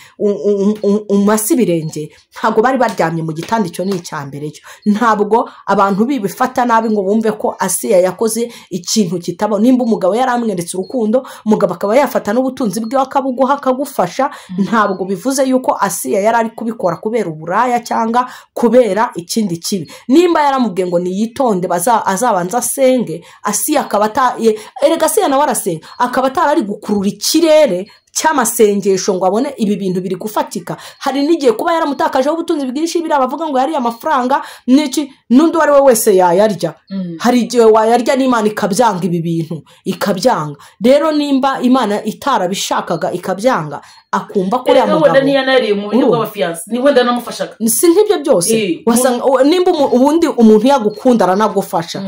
umase ibirenge, ntabwo bari baryamye mu gitanda. Icyo ni icya mbere cyo. Ntabwo abantu bibifata nabi ngo bumve ko Asiya yakoze ikintu kitabo. Nimba umugabo yaramweretse urukundo, umugabo akaba yafata n'ubutunzi bwe akabuguha akagufasha, ntabwo bivuze yuko Asiya yari ari kubikora kubera uburaya cyangwa kubera ikindi kibi. Nimba yaramubwiye ngo niyitonde azaba asenge, Asiya akaba erega Asiya nawe arasenga, akaba atari gukurura ikirere cy'amasengesho ngo abone ibi bintu biri gufatika. Hari n'igihe kuba yaramutakajeho ubutunzi bwinshi, biriya bavuga ngo yariye amafaranga n'iki, n'undi uwo ari we wese yayarya. Hari igihe wayarya n'Imana ikabyanga ibi bintu, ikabyanga. Rero nimba Imana itarabishakaga ikabyanga, akumva ko uriya mugabo ntiyanariye mu buryo bw'abafiyanse, ni wenda namufashaga. Si nk'ibyo byose, wasanga nimba ubundi umuntu yagukunda aranagufasha,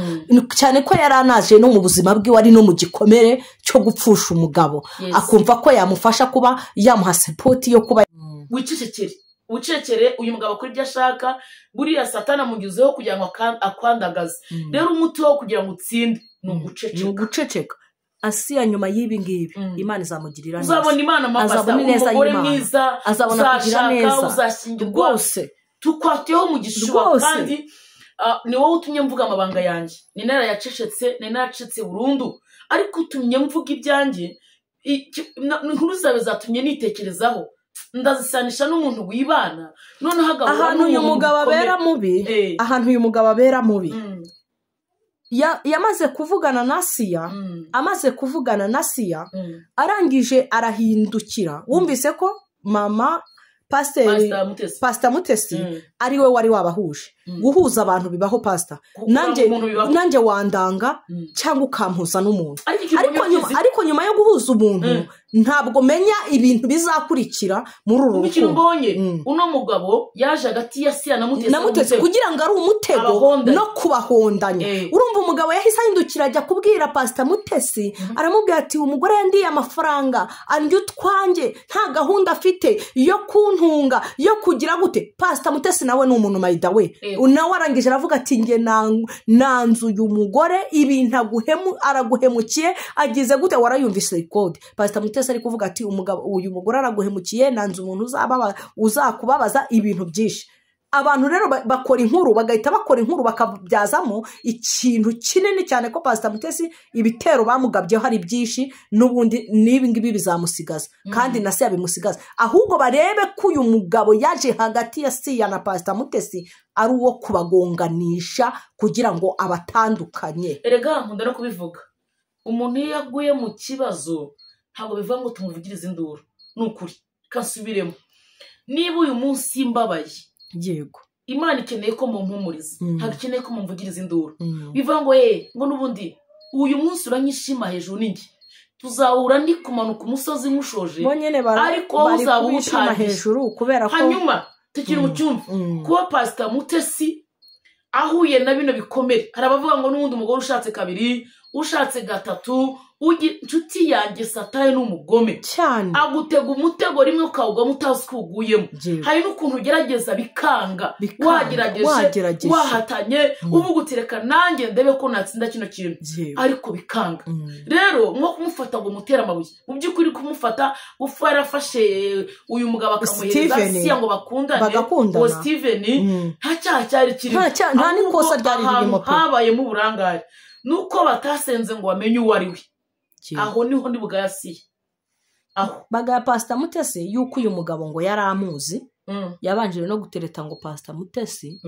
cyane ko yari anaje no mu buzima bwe wari no mu gikomere cyo gupfusha umugabo, akumva ko yamufasha kuba yamuha support yo kuba. Wicecekere uyu mugabo kuri ibyo ashaka, buriya Satana amugezeho kugira ngo akwandagaze. Rero umuti wo kugira ngo utsinde ni uguceceka. Asiya nyuma y'ibi ngibi Imana izamugirira neza, uzabona Imana mapasa, umugore mwiza, azabona kugira neza, uzashyingirwa rwose, tukwatiyeho umugisha. Kandi ni wowe utumye mvuga amabanga yanjye, ni narayacecetse, ni naracecetse burundu, ariko utumye mvuga ibyanjye, inkuru zawe zatumye nitekerezaho, ndazisanisha n'umuntu wibana. Noneho ahantu uyu mugabo abera mubi, ahantu uyu mugabo abera mubi, yamaze kuvugana na Asiya, amaze kuvugana na Asiya, arangije arahindukira. Wumvise ko mama Pastor Mutesi ari we wari wabahuje. Guhuza abantu bibaho pastor, nanjye wandanga cyangwa ukampuza n'umuntu, ariko nyuma yo guhuza umuntu ntabwo menya ibintu bizakurikira muri uru rukundo. Mbonye uno mugabo yaje hagati ya Asiya na Mutesi kugira ngo ari umutego no kubahondanya. Urumva umugabo yahise ahindukira ajya kubwira Pastor Mutesi, aramubwira ati umugore yandiye amafaranga, andi utwanjye, nta gahunda afite yo kuntunga, yo kugira gute. Pastor Mutesi nawe ni umuntu mayida we, nawe arangije aravuga ati nge nanzu uyu mugore ibintu araguhemukiye, agize gute. Warayumvise code Pastor Mutesi ari kuvuga ati umugabo uyu mugore araguhemukiye, nanzu umuntu uzakubabaza ibintu byinshi. Abantu rero bakora inkuru, bagahita bakora inkuru bakabyazamo ikintu kinini cyane ko Pastor Mutesi ibitero bamugabyeho hari byinshi, n'ubundi n'ibi ngibi bizamusigaza, kandi na se yabimusigaza. Ahubwo barebe ko uyu mugabo yaje hagati ya Siya na Pastor Mutesi ari uwo kubagonganisha kugira ngo abatandukanye. Erega nkunda no kubivuga, umuntu iyo yaguye mu kibazo ntabwo bivuga ngo tumuvugirize induru, ni ukuri kasubiremo. Niba uyu munsi mbabaye, yego, Imana ikeneye ko mumpumuriza, ntabwo ikeneye ko mumvugiriza induru. Bivuga ngo ngo n'ubundi uyu munsi uranyishima hejuru n'ingi, tuzahura ndi kumanuka umusozi nkushoje, ariko wowe uzaba ubishima hejuru kubera ko. Hanyuma tukiri mu cyumba, kuba Pastor Mutesi ahuye na bino bikomere, hari abavuga ngo n'ubundi umugore ushatse kabiri, ushatse gatatu, inshuti yanjye Satani n'umugome cyane, agutega umutego rimwe ukawugwamo utazi ko uguyemo. Hari n'ukuntu ugerageza bikanga, wagerageje, wahatanye, uvuga uti reka nanjye ndebe ko natsinda kino kintu, ariko bikanga. Rero nko kumufata ngo umutere amabuye, mu by'ukuri kumufata ufa yarafashe uyu mugabo akamuhereza Asiya ngo bakundane, uwo Steven nta cyaha cyari kirimo, nta n'ikosa ryari ririmo, habayemo uburangare nuko batasenze ngo bamenye uwo ari we. Aho niho ndi bugayasiye, aho bagaya Pastor Mutesi yuko uyu mugabo ngo yari amuzi, yabanjije no gutereta ngo Pastor Mutesi,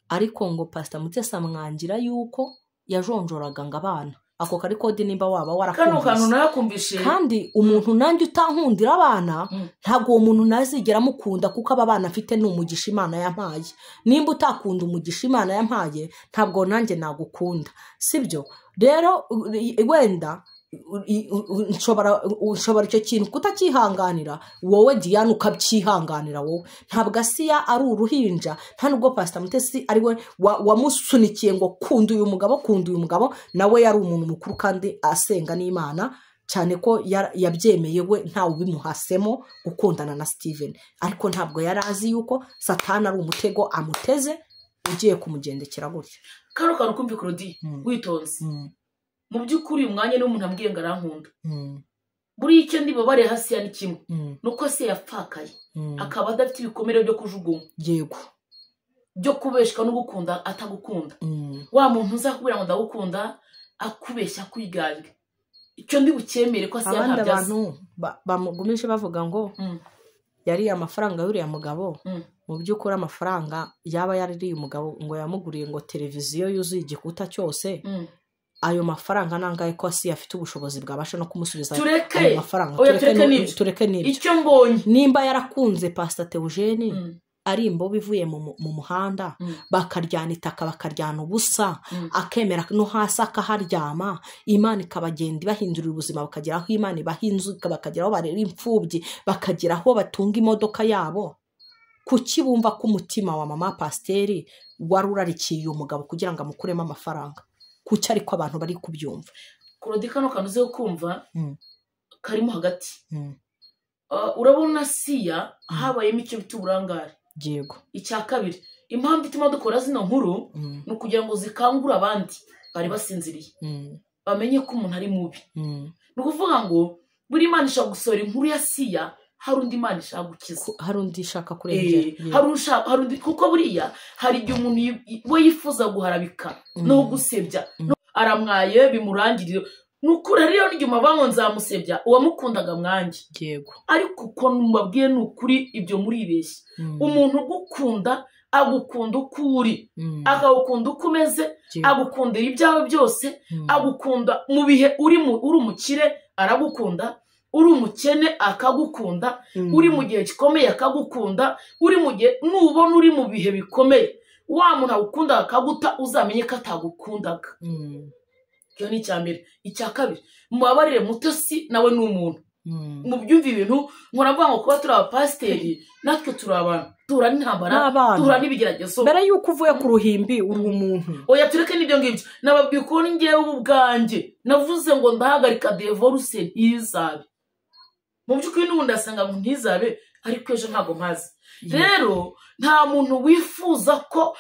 ariko ngo Pastor Mutesi amwangira yuko yajonjoraga ngo abana. Ako kari kode nimba waba warakumvise. Kandi umuntu nanjye utankundira abana, ntabwo uwo muntu nazigera mukunda, kuko aba bana afite ni umugisha Imana yampaye. Nimba utakunda umugisha Imana yampaye, ntabwo nanjye nagukunda, sibyo? Rero wenda nshobora icyo kintu kutakihanganira, wowe Diane ukabyihanganira wowe. Ntabwo Asiya ari uruhinja, nta nubwo Pastor Mutesi ari we wamusunikiye ngo kunda uyu mugabo, kunda uyu mugabo, nawe yari umuntu mukuru kandi asenga n'Imana cyane ko yabyemeye we ntawe ubimuhasemo gukundana na Steven, ariko ntabwo yari azi yuko Satani ari umutego amuteze ugiye kumugendekera gutya. Karo kantu kumvi Claudie witonze. Mu by'ukuri uyu mwanya n'umuntu ambwiye ngo arankunda, buriya icyo ndibabare hasi ya ni kimwe, nuko se yapfakaye akaba adafite ibikomere byo kujugunywa, yego, byo kubeshwa no gukunda atagukunda. Wa muntu uzakubwira ngo ndagukunda akubeshya kwiganje, icyo ndi bukemere ko se abandi abantu bamugumije bavuga ngo yari amafaranga y'uriya mugabo. Mu by'ukuri amafaranga yaba yaririye umugabo ngo yamuguriye ngo televiziyo yuzuye igikuta cyose, ayo mafaranga nangaye ko Asiya afite ubushobozi bwabasha no kumusubiza ayo mafaranga. Tureke n'ibyo. Icyo mbonye, nimba yarakunze Pastor Theogene ari imbobo ivuye mu muhanda, bakaryana itaka, bakaryana ubusa, akemera no hasi akaharyama, Imana ikabagenda ibahindurira ubuzima, bakagera aho Imana ibahinzuka, bakagera aho barera imfubyi, bakagera aho batunga imodoka yabo. Kuki bumva ko umutima wa mama pasiteri wari urarikiye uyu mugabo kugira ngo amukuremo amafaranga? Kuki ariko abantu bari kubyumva? Claudie, kano kantu uze kumva karimo hagati. Urabona Siya habayemo icyo bita uburangare. Yego. Icya kabiri, impamvu ituma dukora zino nkuru ni ukugira ngo zikangure abandi bari basinziriye, bamenye ko umuntu ari mubi. Ni ukuvuga ngo buri Imana ishaka gusohora inkuru ya Siya, hari undi Imana ishaka gukiza, hari undi ishaka kurengera, hari undi, kuko buriya hari igihe umuntu we yifuza guharabika no gusebya, aramwaye bimurangirire. Nukuri rero n'igihe ngo nzamusebya uwamukundaga mwanjye. Yego. Ariko uko mubabwiye ni ukuri, ibyo muribeshya. Umuntu ugukunda agukunda uko uri, akagukunda uko umeze, agukundira ibyawe byose, agukunda mu bihe uri umukire aragukunda, uri umukene akagukunda, uri mu gihe gikomeye akagukunda, uri mu gihe nubona uri mu bihe bikomeye wa muntu agukunda akaguta, uzamenye ko atagukundaga. Icyo ni icya mbere. Icya kabiri, mubabarire Mutesi nawe ni umuntu. Mubyumva ibintu nkora mvuga ngo kuba turi abapasiteri natwe turi abantu, duhura n'intambara, duhura n'ibigeragezo. Mbere y'uko uvuye ku ruhimbi uri umuntu. Oya, tureke n'ibyo ngibyo. Nababwiye ukuntu ngewe ubu bwanjye navuze ngo ndahagarika divorce ntizabe. Mu by'ukuri n'ubundi ndasanga ngo ntizabe, ariko ejo ntabwo mpazi. Rero nta muntu wifuza ko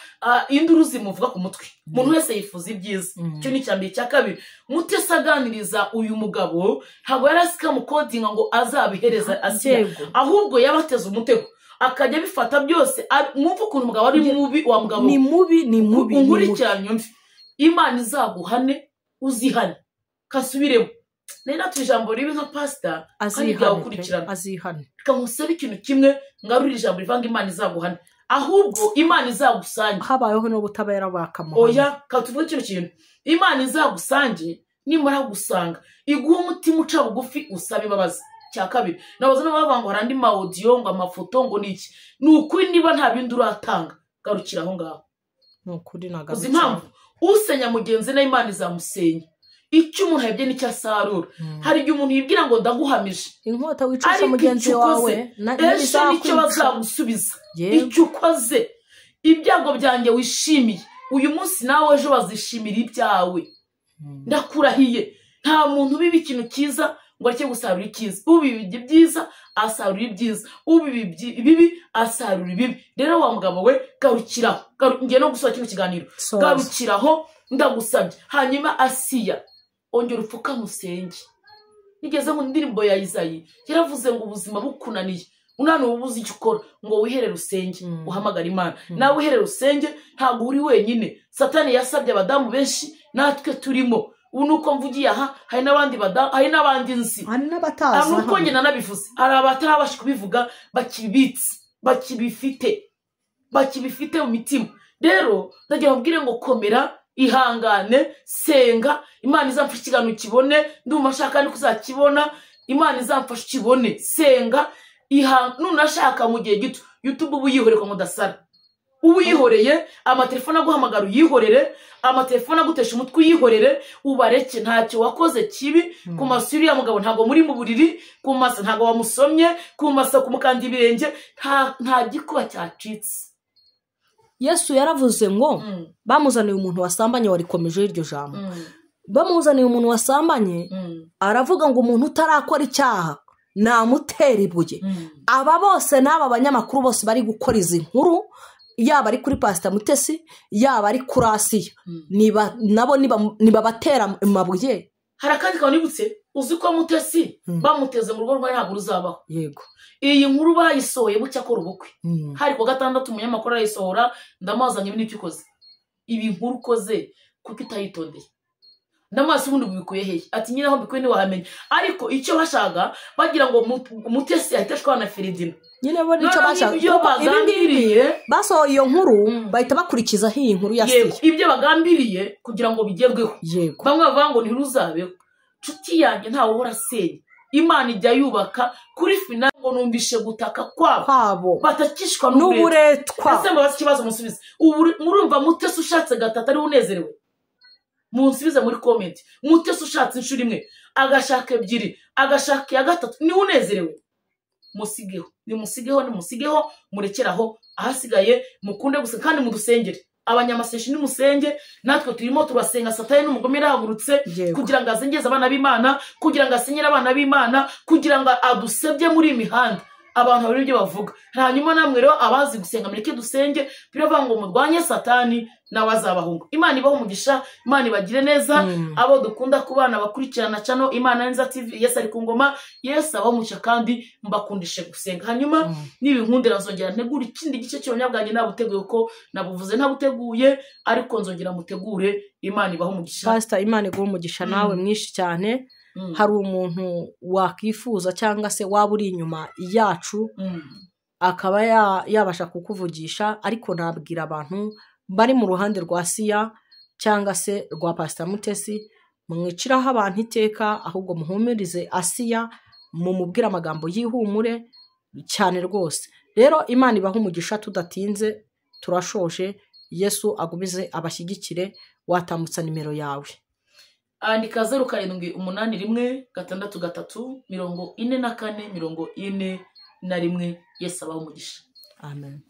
induru zimuvuga ku mutwe. Umuntu wese yifuza ibyiza. Icyo ni icya mbere. Icya kabiri, Mutesi aganiriza uyu mugabo ntabwo yari azi ko amukodinga ngo azabihereza Asiya, ahubwo yabateze umutego akajya abifata byose. Mwumve ukuntu umugabo ari mubi. Wa mugabo ni mubi, ni mubi. Unkurikirane nyumve. Imana izaguhane uzihane. Kasubiremo. Nari natuye ijambo ribi nka pastor, kandi byagukurikirana. Azihane. Reka nkusabe ikintu kimwe, ngarurire ijambo rivanga Imana izaguhane, ahubwo Imana izagusange. Habayeho n'ubutabera bakamuhana. Oya, katuvuge kino kintu. Imana izagusange, nimara gusanga iguha umutima uca bugufi usaba imbabazi. Cya kabiri, nabaza n'abavuga ngo hari andi ma audio, ngo amafoto, ngo niki. Ni ukuri niba nta bindi uratanga, garukira aho ngaho. Ni ukuri nagarukira. Uzi impamvu? Usenya mugenzi na Imana izamusenya. Icyo umuntu yabye nicyo asarura. Hari igihe umuntu yibwira ngo ndaguhamije, inkota wicisha mugenzi wawe, ejo nicyo bazagusubiza. Icyo ukoze, ibyago byanjye wishimiye uyu munsi, nawe ejo bazishimira ibyawe. Ndakurahiye, nta muntu ubiba ikintu cyiza ngo areke gusarura icyiza. Ubiba ibyiza asarura ibyiza, ubiba ibibi asarura ibibi. Rero wa mugabo we, garukiraho. Ngiye no gusoza kino kiganiro. Garukiraho, ndagusabye. Hanyuma Asiya, ongera upfukame usenge. Nigeze mu ndirimbo ya Izayi yaravuze ngo ubuzima bukunaniye, unaniwe ubuze icyo ukora, ngo wiherere usenge, uhamagare Imana. Nawe wiherere usenge, ntabwo uri wenyine. Satani yasabye abadamu benshi, natwe turimo. Ubu nuko mvugiye aha, hari n'abandi badamu, hari n'abandi nzi, hari n'abatazi. Nuko njye nanabivuze, hari abatarabasha kubivuga, bakibitse, bakibifite mu mitima. Rero ndagira babwire ngo komera, ihangane, senga, Imana izamfasha ikiganiro ukibone, ndumva nshaka no kuzakibona, Imana izamfasha ukibone, senga, nunashaka mu gihe gito, YouTube ubu yihoreye kwa mudasara. Ubu yihoreye, amatelefone aguhamagara uyihorere, amatelefone agutesha umutwe uyihorere, ubareke ntacyo wakoze kibi. Ku masuri ya mugabo ntabwo muri mu buriri, ku masa ntabwo wamusomye, ku masa kumukanda ibirenge, nta gikuba cyacitse. Yesu yaravuze ngo bamuzaniye umuntu wasambanye, warikomeje iryo jambo. Bamuzaniye umuntu wasambanye, aravuga ngo umuntu utarakora icyaha namutera ibuye. Aba bose n'aba banyamakuru bose bari gukora izi nkuru, yaba ari kuri Pastor Mutesi, yaba ari kuri Asiya, nabo nibabatera amabuye. Hari akandi kantu nibutse, uzi ko Mutesi bamuteze mu rugo rwe ntabwo ruzabaho. Yego. Iyi nkuru bayisohoye bucya akora ubukwe. Hari ku gatandatu umunyamakuru arayisohora, ndamazanye ibi n'ibyo ukoze. Ibi nkuru ukoze kuko itayitondeye. Ndamaso ubundi bikuye hehe? Ati nyine aho bikuye ntiwahamenya. Ariko icyo bashaka bagira ngo Mutesi ahite ashwana na Feridina. Nyine bo nicyo bashaka. Ibi ngibi basohoye iyo nkuru bahita bakurikizaho iyi nkuru ya Siya. Ibyo bagambiriye kugira ngo bigerweho. Bamwe bavuga ngo ntiruzabeho. Nshuti yanjye ntawe uhora asenya. Imana ijya yubaka kuri finale ngo numvishe gutaka kwabo batakishwa n'uburetwa. Ese mbabaza ikibazo musubize. Ubu murumva Mutesi ushatse gatatu ari unezerewe? Munsubize muri comment. Mutesi ushatse inshuro imwe, agashaka ebyiri, agashaka iya gatatu, ni unezerewe? Musigeho, nimusigeho, nimusigeho, murekeraho. Ahasigaye mukunde gusa kandi mudusengere. Abanyamasengesho nimusenge, natwe turimo turasenga. Satani n'umugome yarahagurutse kugira ngo azengeze abana b'Imana, kugira ngo asenyere abana b'Imana, kugira ngo adusebye muri iyi mihanda. Abantu babiri ibyo bavuga. Hanyuma namwe rero abazi gusenga mureke dusenge, biravuga ngo murwanye Satani nawe azabahunga. Imana ibahe umugisha, Imana ibagire neza. Abo dukunda kubana bakurikirana channel Imana Nziza TV, Yesu ari ku ngoma, Yesu abahe umugisha kandi mbakundishe gusenga. Hanyuma nibinkundira nzongera ntegure ikindi gice cy'abanyabwanjye nabuteguye, ko nabuvuze ntabuteguye, ariko nzongera mutegure. Imana ibahe umugisha. Pastor, Imana iguhe umugisha nawe mwinshi cyane. Hari umuntu wakwifuza cyangwa se waba uri inyuma yacu akaba yabasha kukuvugisha, ariko nabwira abantu bari mu ruhande rwa Siya cyangwa se rwa Pastor Mutesi, mwiciraho abantu iteka, ahubwo muhumurize Asiya, mumubwire amagambo y'ihumure cyane rwose. Rero Imana ibahe umugisha, tudatinze turashoje. Yesu agumize abashyigikire. Watambutsa nimero yawe. Andika 0781 63 44 41. Yesu abahe umugisha. Amen.